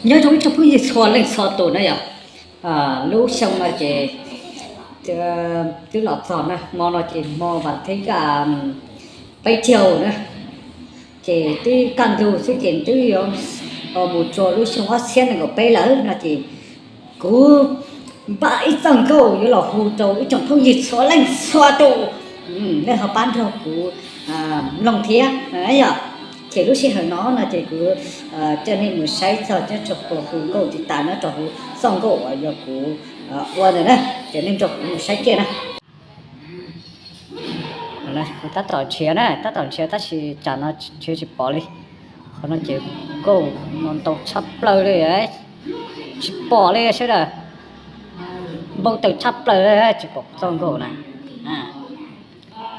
Nyob zoo ib tsoom phooj ywg txhua leej txhua tus na yom. Lub xyoo no ces twb los txog na, hmo no ces hmo vas thib peb caug na, ces twb kaj ntug xwb ces twb yuav mus rau lub xyoo ob txhiab nees nkaum peb lawm no ces kuv npaj ib txoj nkauj yuav los hu rau ib tsoom phooj ywg txhua leej txhua tus, nej ho pab nrog kuv mloog thiab yom. Ces lub sij hawm no no ces kuv coj nej mus saib txog nyob rau kuv hu nkauj tiv tas nyob rau kuv txoj nkauj uas yog kuv ua ntawm na, ces nej nrog kuv mus saib kiag na. Kuv tab tom nrhiav na, tab tom nrhiav tab sis tsam no nrhiav tsis pom li. Qhov no ces nkauj no ntau tshaj plaws li, tsis pom li sawv daws. Npau taws tshaj plaws li, tsis pom kuv txoj nkauj na.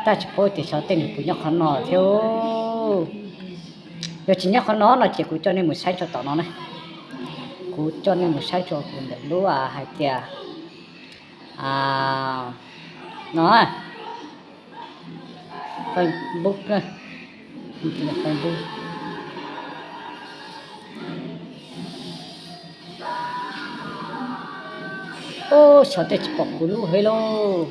Tab tsis paub tias xyov tej nws puas nyob qhov no thiab. Yog tsis nyob qhov no no ces kuv coj nej mus saib rau tom no na. Kuv coj nej mus saib rau kuv ntawm lub hais tias no, Facebook na, Facebook. Ub, xyov tej tsis pom kuv lub heev lauj.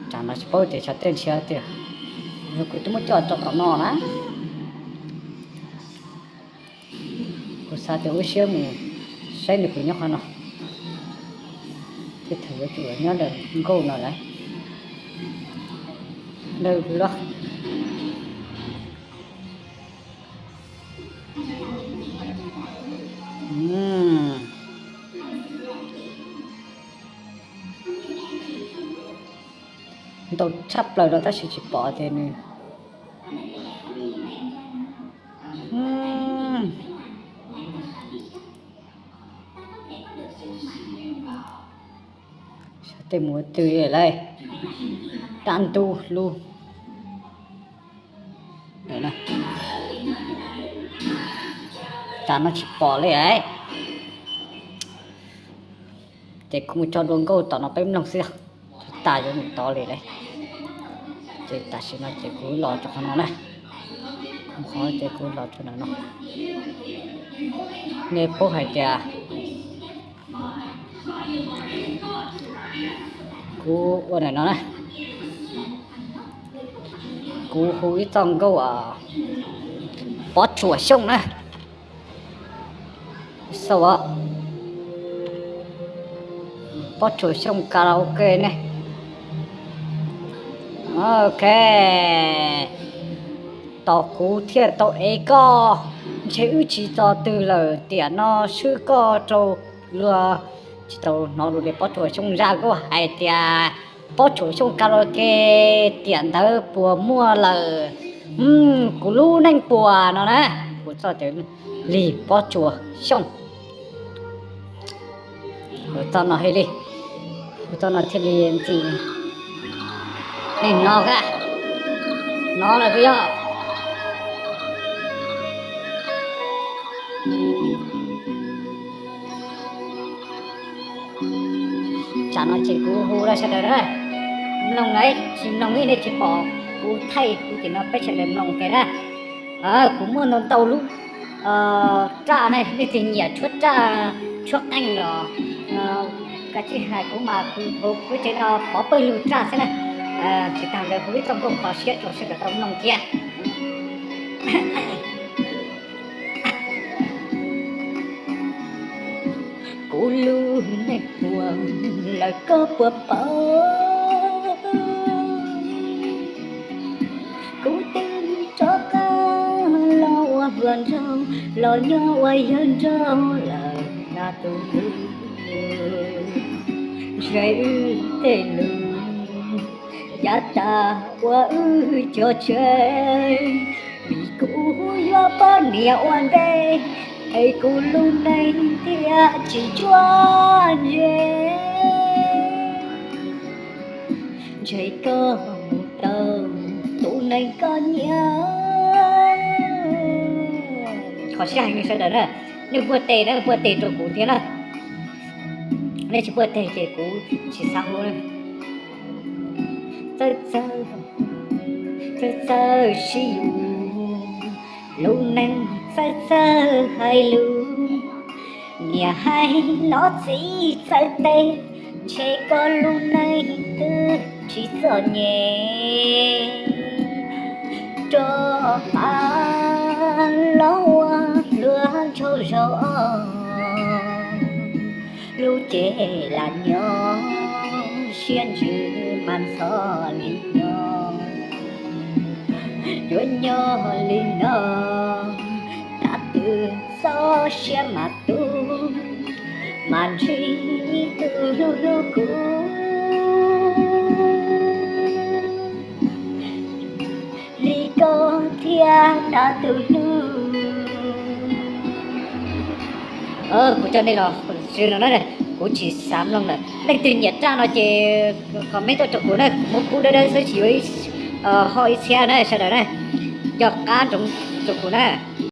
Tsam no tsis paub tias xyov tej nrhiav tias, yog kuv twb muab coj rau tom no na. Kuv xav tias ua siab mus saib nws puas nyob qhov no. Tej thaum yuav tsum nyob ntawm nkauj no lawm. Ntawm lub ntau tshaj plaws rau tab sis tsis pom tias nws tej mus ua twg lawm. Dab ntub lub. Tsam no tsis pom li. Ces kuv mus tso dua nkauj tom no peb mloog xwb, tas yuav mus tod li lawm. Ces tam sim no ces kuv los rau qhov no na, kuv qhov ces kuv los rau ntawm no. Nej paub hais tias kuv ua ntawm no na, kuv hu ib txoj nkauj Pob Tsuas Xyooj na. Xauj, Pob Tsuas Xyooj karaoke ne. Ok, tos kuv thiaj tau ev koj, ntshe wb tsis txog twg lawm, tiam no swb koj rau luag. Tsis tau hnov lus li Pob Tsuas Xyooj zaj nkauj hais tias Pob Tsuas Xyooj karaoke, tiam ntawd puas muaj lawm, kuv lub neej puas no na. Kuv txoj cawv lig Pob Tsuas Xyooj. Txoj no hais li, txoj no thiaj li ntxim. Nej hnov ka, hnov lawm puas yog? Tsam no ces kuv hu rau sawv daws na, mloog na, tsis mloog nej tsis pom, kuv thaij kuv ces no peb sawv daws mloog kiag na. Kuv muaj ntau ntau lub raj ne, leej twg nyiam tshuab raj tshuab qeej los kav tsij hais kuv mas kuv hauv kuv tsev no pov pawg lug raj xwb na. Tsis tas ntawd kuv ib txoj nkauj kho siab rau sawv daws tau mloog thiab. Kuv lub neej puas lawm koj puas paub, kuv twb rov qab los ua hluas nraug, los nyob ua yawg nraug lawm na tus hlub. Ntshe wb tej lus yav tas ua wb cov tseg, vim kuv yuav poj niam ua ntej, es kuv lub neej thiaj tsis ntsuab ntse. Ntshe koj mus tau tus neeg koj nyiam. Kho siab heev sawv daws na, nej npuaj tes na, npuaj tes rau kuv thiab na. Nej tsis npuaj tes ces kuv tsis xav hu na. Txawj txawj, txawj txawj sib yuav. Lub neej txawj txawj hais lus, niam hais no txiv txawj teb, ntshe koj lub neej twb tsis txom nyem rau pab los ua hluas nraug zog. Lub cev lam nyob siab ntsws mas ntxhov li no, yuav nyob li no, tab twg txoj sia mas tu, mas ntsib tus hlub hlub kuv li koj thiab na tus hlub. Kuv coj nej los xws no na, kuv tsis xav mloog lawm. Leej twg nyiam raj no ces comment tuaj rau kuv na, kuv muab kub dawb dawb xwb tsis yuav ho ib txhiab na sawv daws na, nco qab ntsoov rau kuv na.